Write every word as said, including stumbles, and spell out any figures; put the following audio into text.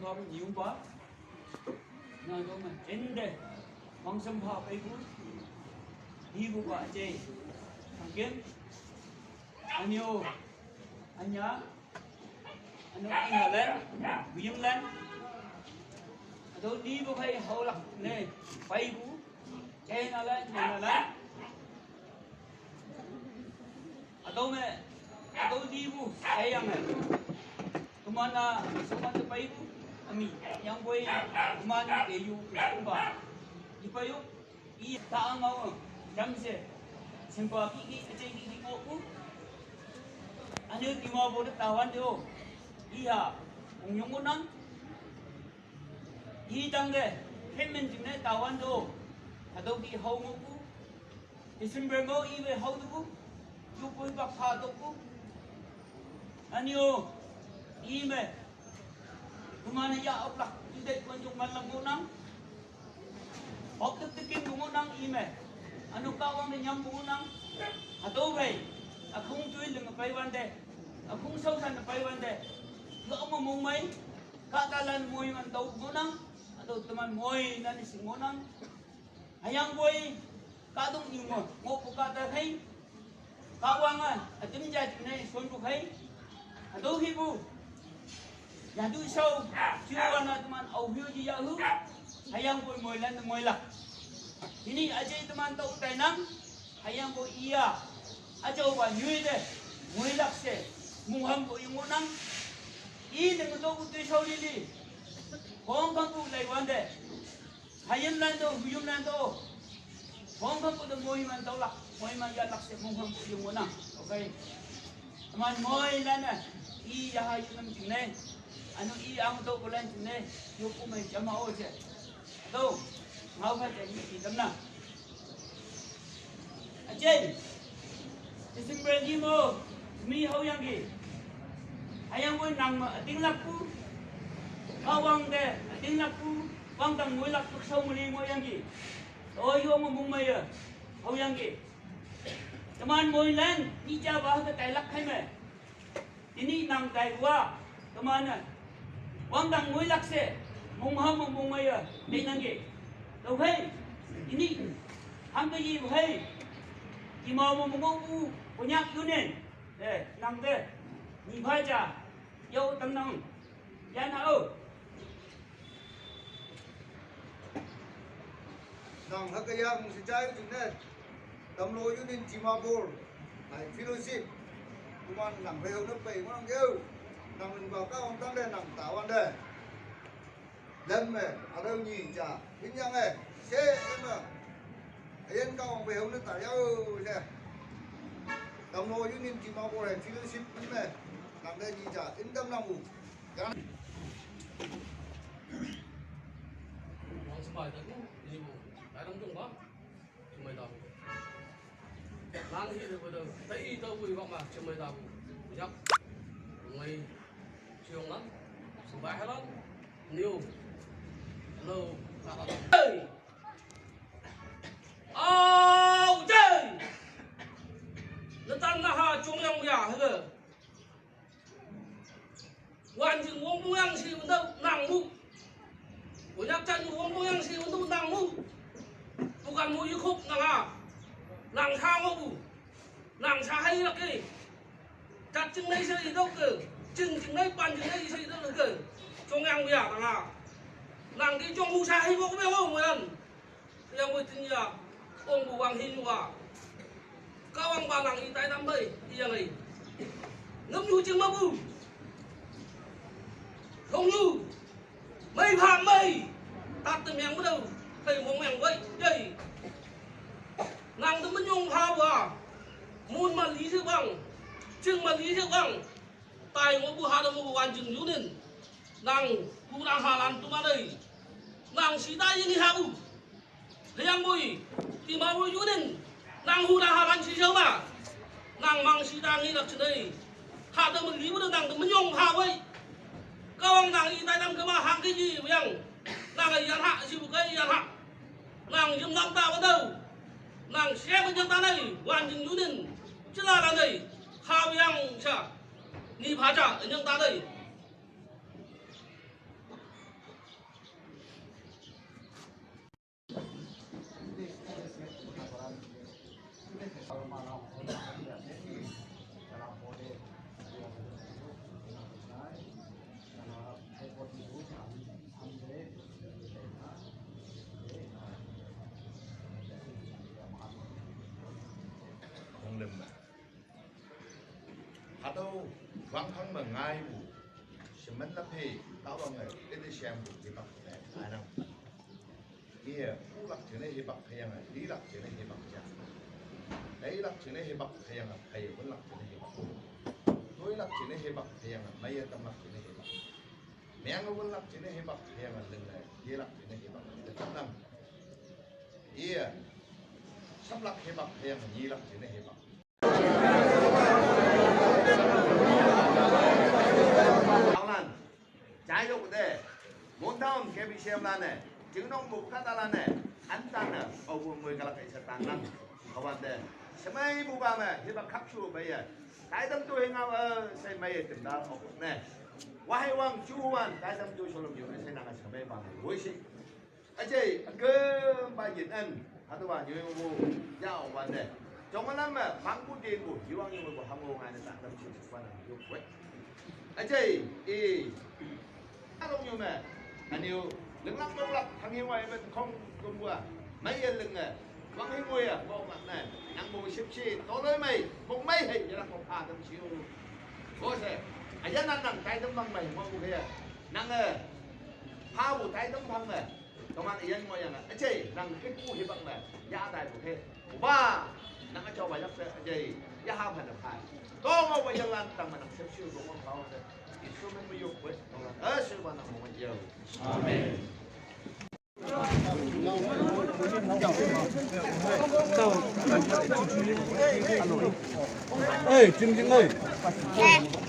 Babu niumba. Na dong ma ende. Mangsam pha paibu. Hibu ba je. Angkem. Anyo. Anya. Ano ihalan. Buyumlan. Ado nibu kai haulak ne. Paibu. Chai nalan. Chai nalan. Ado me, ado dibu, ayang eh. Tumana, suman tu paibu, ami, yang boy, tuman ke yu, kumba. Di payu, i ta angau, jam se. Sempa ki ki, acai ki ki ko ku. Anu di ma bo de tawan de o. Iya, ung yung nang. I tang de, hemen jing ne tawan de o. Ado ki hau mo ku. December mo i me hau tu ku. Yu pun bak pha tu ku. Anyo, i me. Kumana ya oplak, i de kuan jung man lang mo nang. Hok tuk tikin bungo nang i me. Anu ka wang de nyam bungo nang. Hato bai. Akhung tui leng pai wan de. Akhung sau san pai wan de. Lo mo mung mai. Ka ta lan moi man tau bungo nang. Hato teman moi nan si ngo nang. Hayang boi. Ka dong ni mo. Ngo ko ka ta khai. Ka wang a, atim ja jing ne son bu khai. Ado hi bu. Ya du sau, jiu wana teman au hiu ji ya hu. Hayang boi moi lan moi lak. Ini aje teman tau tai nang. Hayang boi iya. Aja wa nyui de. Moi lak se. Mung ham boi yung nang. I de ngu tau ku tui sau li li. Hong kang ku lai wan de. Hayam lan do, huyum lan do. Hong kang ku do moi man tau lak, moi man ya lak se mung hong ku yung wana. Okay. Teman moi lan na. I ya hayam nam jing ne. Anu i ang do ku lan jing ne. Yu ku mai jama o je. Do. Ngau ka je ni i tam na. Achen. December ni mo. Mi hau yang ki. Ayang mo nang ma ating lak ku. Awang de ating lak ku. Wang tang moi lak ku sau mo ni mo yang ki. O yo mo mung mai ya. Hau yang ki. Teman moi lan, ni ja ba ka tai lak khai me. Ini nang tai wa. Teman na. Wang tang moi lak se. Mung ha mo mung mai ya. Ni nang ki. Tau hai. Ini. Ham ka yi hai. Ki mau mo mung u. Konyak Union. Eh, nang de. Ni ba ja. Yo tam nang. Ya na o. Nang ha ka ya mung si chai jing ne. Tamlo Union Dimapur. Hai fellowship. Kuman nang reu na pai mo nang keu. Nang ling ba ka ong tam de nang tawan de. Lem me, areu ni ja. Hin yang eh. Se em eh. Ayen ka ong pai hong na ta yau se. Tamlo Union Dimapur hai fellowship ni me. Nang de ni ja. In dam nang u. Yang. Wang sembai tak ni. Ini bu. Kadang jong ba. Chimay Dabu. Lang hi de bu de. Tai i Dabu i bak ma Chimay Dabu. Yak. Ngai. Chiong lang. Sembai halang. Niu. Lo. Hey. Au jai. Netan na ha chung yang ya he. Wan jing wong bu yang si untuk nang mu. Konyak chan wong bu yang si untuk nang mu. Bukan mu yukhup nang a. Nang sa ngo bu. Nang sa hai lak ke. Tat jing nai sa idok ke. Jing jing nai pan jing nai sa idok ke. Chong yang bia nang a. Nang di chong mu sa hai ngo bu yang ngo mu yan. Yang wei tin ya, ong bu wang hin wa. Ka wang ba nang i tai tam bai, i yang ai. Ngam yu jing ma bu. Long yu. Mai pha mai. Tat te meng bu dau. Kai mong meng wei, yai. Nang te men yong pha wa. Mun ma li se wang. Jing ma li se wang. Tai ngo bu ha da mo wan jing yu nin. Nang bu nang ha lan tu ma dai. Nang si tai yang i ha bu. Liang bui, ti ma bui yu nin, nang hu na ha ban si jao ma. Nang mang si ta ngi lak chi dei. Ha ta mun li bu nang ta mun yong ha wei. Ka wang nang i tai nam ka ma hang ki ji yang. Nang a yan ha, si bu ka yan ha. Nang yum lam ta wa dau. Nang se mun yang ta nei, wan jing yu nin. Chi la la nei. Ha yang cha. Ni pha cha, yang ta nei. Lim ma. Hatüo wangphang me ngaipu, shemen laphei, Kahwange, ite shempu, hipak ne, anang. Iye, pulak jingne hipak hüyange, lilak jingne hipak ja. Teilak jingne hipak hüyange, phei wünlak jingne hipak. Toilak jingne hipak hüyange, meiye tamlak jingne hipak. Menge wünlak jingne hipak hüyange, linge, yelak jingne hipak. Te tamnang. Iye, samlak hipak hüyange, nyilak jingne hipak. Aolan, jai yok de, Mon Town K B C M lan-e, Jingnong mu kahtalan-e, antan-e, aopu ngoi kalak isa tanang, hüwante, shemeipupa me, hipak khakshu peiye, taitam tu hingao, e, shemeiye temta, aopu ne, wahei wang, juwan, taitam tu sholom yu, e, shenang, shemeipa me, woishi. Üjei, ükümpa yin en, hatüowa nyoi wu, yao wante. Jonglan me, pangpu tenpu, yiwang yongpu, hango ngaine ta, tam chi chi pa nang yu wei. Üjei, i. Along yu me, ünyu, linglak monglak, hanghe wai me, khong, kumwa, meiye linge, wang hing wei ya, monglak ne, nang mo shipshi, toloi mei, mongmei hei, yelak mo pha tam chi yu. Bo she, üyan nan nang, taitam pang mei, mong bu he, nang, e, phapu taitam pang me, Toman üyan ngohyange, üjei, nang kihpu hipak me, yataipu he. Opa, nang üjaopa yak she, üjei, yaha phanne pha. Tongopa yanglan tangme nang shepshu tongo pha she. Jesu min me yopwe, tongan, üshepa nang mong yao. Amen. Ei, Jingjing ei.